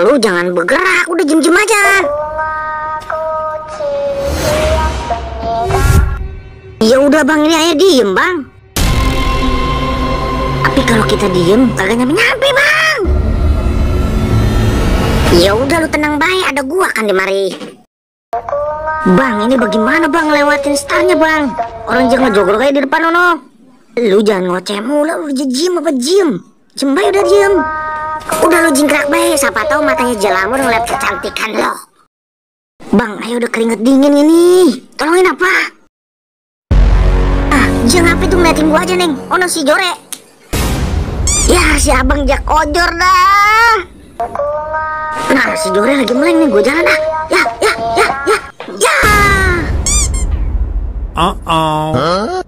Lu jangan bergerak, udah jem-jem aja. Ya udah bang, ini aja diem bang. Tapi kalau kita diem kagak nyampe bang. Ya udah lu tenang baik, ada gua kan di mari. Bang, ini bagaimana bang lewatin starnya bang? Orang jangan jogor kayak di depan ono. Lu jangan ngoceh mulu, lu diem apa diem? Diem baik, udah diem. Udah lu jingkrak baik, siapa tahu matanya Jelamur ngeliat kecantikan lo. Bang, ayo udah keringet dingin ini. Tolongin apa? Jangan apa itu ngeliatin gua aja neng. Ono si Jore. Ya si abang jak ojor dah. Nah si Jore lagi meleng nih, gua jalan dah. Ya. Uh-oh. Huh?